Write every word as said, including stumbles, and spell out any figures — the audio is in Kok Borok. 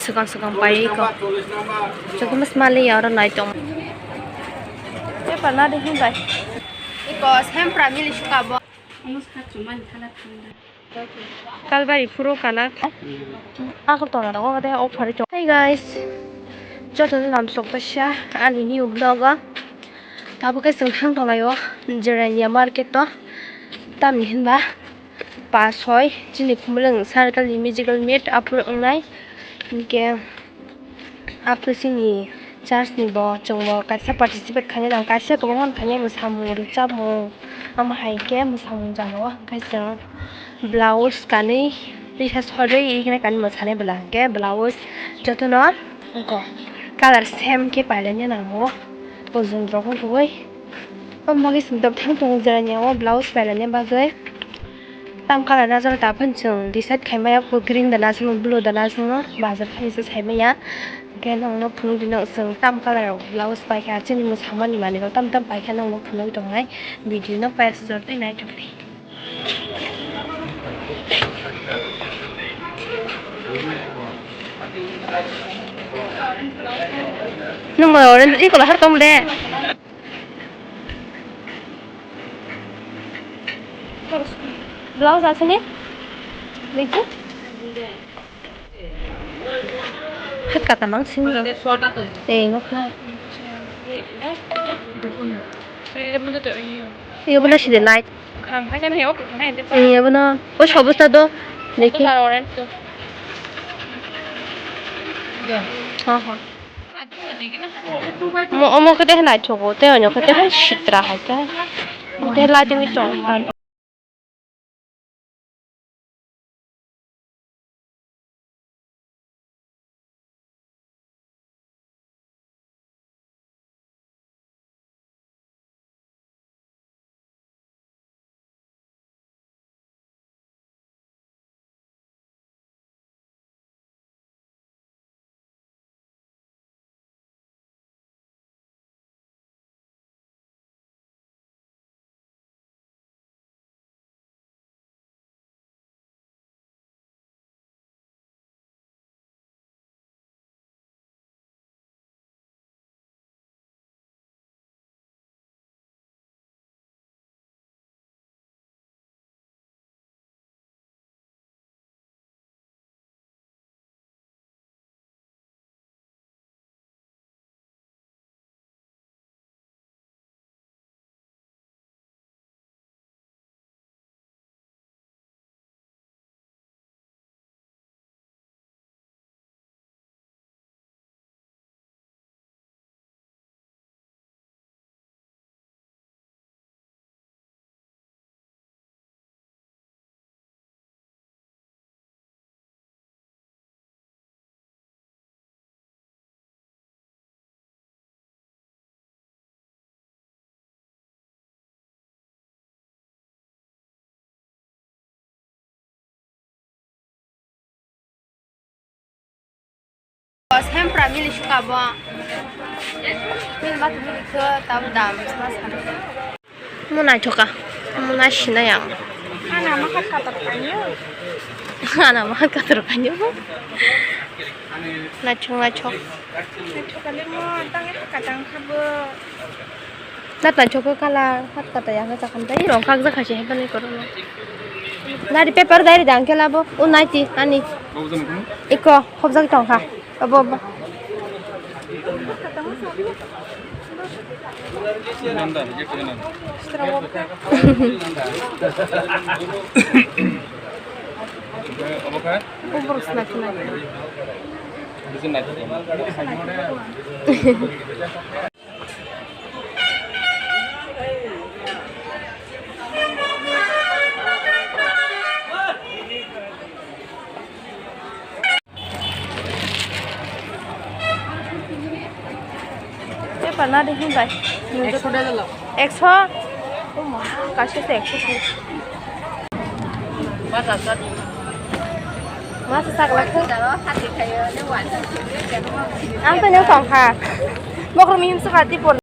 Swkang swkang pai iko. Jotono swmali ya oro nai tong. Paper na de hin bai. Iko sempra mili suka bo. Kalbari phuro kana. Ako tona rogo de offer chok. Hey guys. Jotono lamsok ta sha ani new vlog o. Tabuk khe chwng thang tonglaio Jirania market o. Tamni hinba pas hoi chini Khumulwng circle ni musical meet aphuru wngnai. Hinkhe aphuru chini church ni bo chwng bo kaisa participate khainai, nang kaisa kwbangma khainai, mwsamung rwchapmung, omo hai khe mwsamung jagao hwnkhe chwng blouse kanwi risa sori, iri kheno kanwi mwsanai bwla hwnkhe blouse jotono colour same khe pailani nango, bujung rok wngkhe. Omo khe chwng tobthang tongo Jirania o blouse pailani bagwi. Tam colour najagwi ta phano chwng decide khaimaya, green da najagwi, blue da najagwi, bazar phai se saimaya. Hwnkhe nokno phunukdi, nok chwng tam colour rok blouse paikha, chini mwsamani manwirok tam tam paikha, nokno phunugwi tongnai. Video no paisa jor tei naithokdi. Nwng orange iko lahar tong de. Blouse aswni? Dekhi. Hat kata mang sing. Ei, nokha. Iyo bana side light. Iyo bana. O sobo ta do. Dekhi. Ha ha. Mo, omo khe de naithogo, tei oino khe de hai sitra hai khe. Tei lighting ni tong. Sempra mili suka bo. Mili ma mili khe tab dam ma sana. Mo naithoka. Mo nai sinai ang. Ana ma hat kator kanyo. Ana ma hat kator kanyo. Naithok naithok. Naithok kali mo tang hat katang khabo. Nat naithok kala hat kata ya kata kan dai rong kak jakha se hepan ni koro. Nari paper dai ri dang kela bo. U naiti ani. Iko khobjak tongkha. Abo, abo. Obo kha? Obo borok swnam swnam. Paper na de hin bai? Ekso da jalo. Ekso? Oh ma, kaisa se ekso se. Masa sak lakha. Ang tanya tong ha. Bokro mihim sa hati pon.